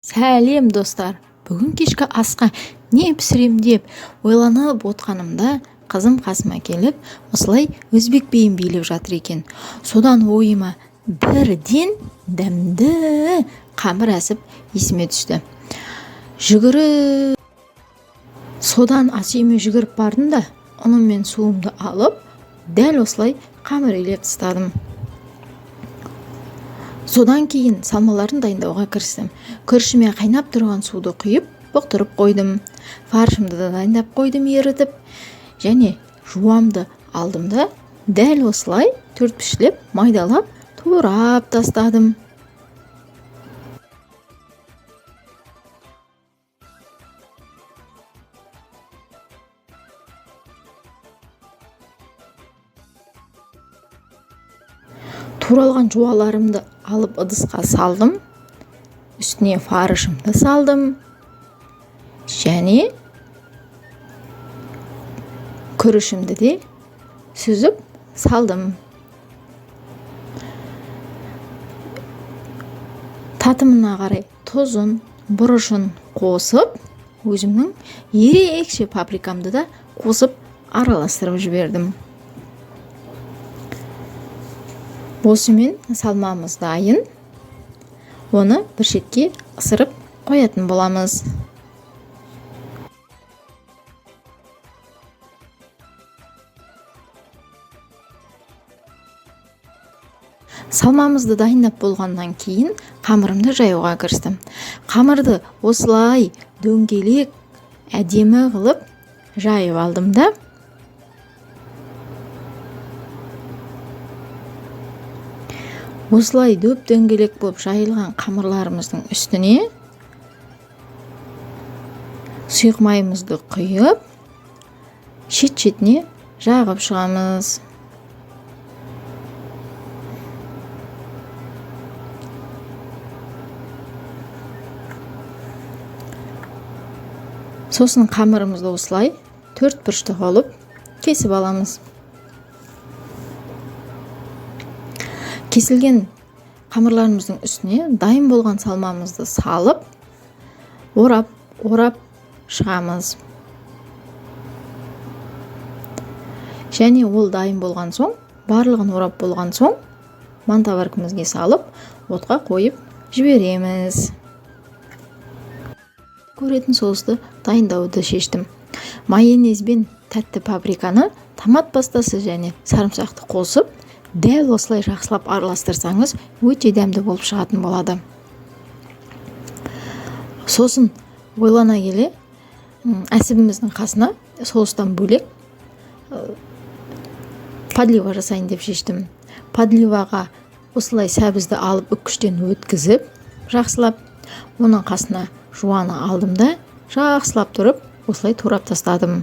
Сәлем, достар! Бүгін кешкі асқа не пісірем деп ойланып отқанымда, қызым қасыма келіп, осылай өзбек биін билеп жатыр екен. Содан ойыма бірден дәмді қамыр әсіп есіме түсті. Жүгіріп содан ас үйіме жүгіріп бардым да, ұным мен суымды алып, дәл осылай қамыр илеп тастадым. Содан кейін салмаларын дайындауға кірістім. Күрішіме қайнап тұрған суды құйып, бұқтырып қойдым. Фаршымды да дайындап қойдым ерітіп. Және жуамды алдым да, дәл осылай төрт пішлеп, майдалап, турап тастадым. Туралған жуаларымды алып ыдысқа салдым, үстіне фаршымды салдым және күрішімді де сүзіп салдым. Татымына қарай тұзын, бұрышын қосып, өзімнің ерекше паприкамды да қосып араластырып жібердім. Осымен салмамыз дайын. Оны бір шетке ысырып қоятын боламыз. Салмамызды дайындап болғаннан кейін қамырымды жаюға кірістім. Қамырды осылай дөңгелек әдемі қылып жайып алдым да, осылай дөп дөңгелек болып жайылған қамырларымыздың үстіне сұйық майымызды құйып, шет-шетіне жағып шығамыз. Сосын қамырымызды осылай төрт бұрышты қылып кесіп аламыз. Кесілген қамырларымыздың үстіне дайын болған салмамызды салып, орап, орап шығамыз. Және ол дайын болған соң, барлығын орап болған соң, мантоваркамызге салып, отқа қойып жібереміз. Көретін соусты дайындауды шештім. Майонез бен тәтті паприканы, томат пастасы және сарымсақты қосып, дәл осылай жақсылап араластырсаңыз, өте дәмді болып шығатын болады. Сосын ойлана келе, әсібіміздің қасына соустан бөлек подлива жасайын деп шештім. Подливаға осылай сәбізді алып үккіштен өткізіп, жақсылап, оның қасына жуаны алдым да, жақсылап тұрып, осылай турап тастадым.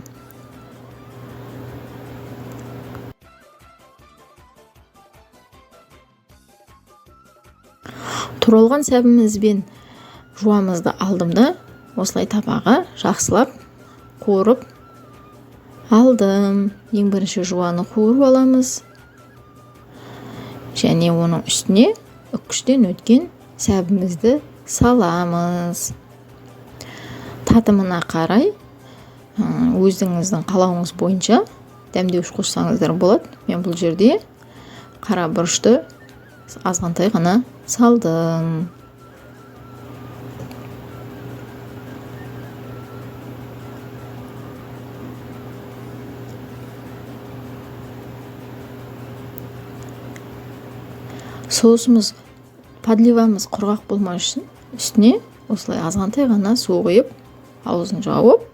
Туралған сәбіміз бен жуамызды алдым да, осылай табаға жақсылап қуырып алдым. Ең бірінші жуаны қуырып аламыз. Және оның үстіне үккіштен өткен сәбімізді саламыз. Татымына қарай, өзіңіздің қалауыңыз бойынша дәмдеуіш қоссаңыздар болады. Мен бұл жерде қара бұрышты азғантай ғана салдым. Соусымыз, подливамыз құрғақ болмас үшін үстіне осылай азғантай ғана су құйып, аузын жауып,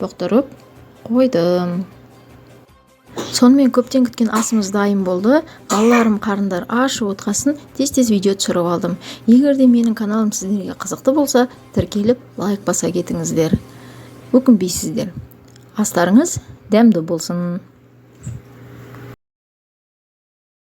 бұқтырып қойдым. Сонымен көптен күткен асымыз дайын болды. Балаларым қарындары ашып отқасын, тез-тез видео түсіріп алдым. Егер де менің каналым сіздерге қызықты болса, тіркеліп, лайк баса кетіңіздер. Өкінбейсіздер. Астарыңыз дәмді болсын.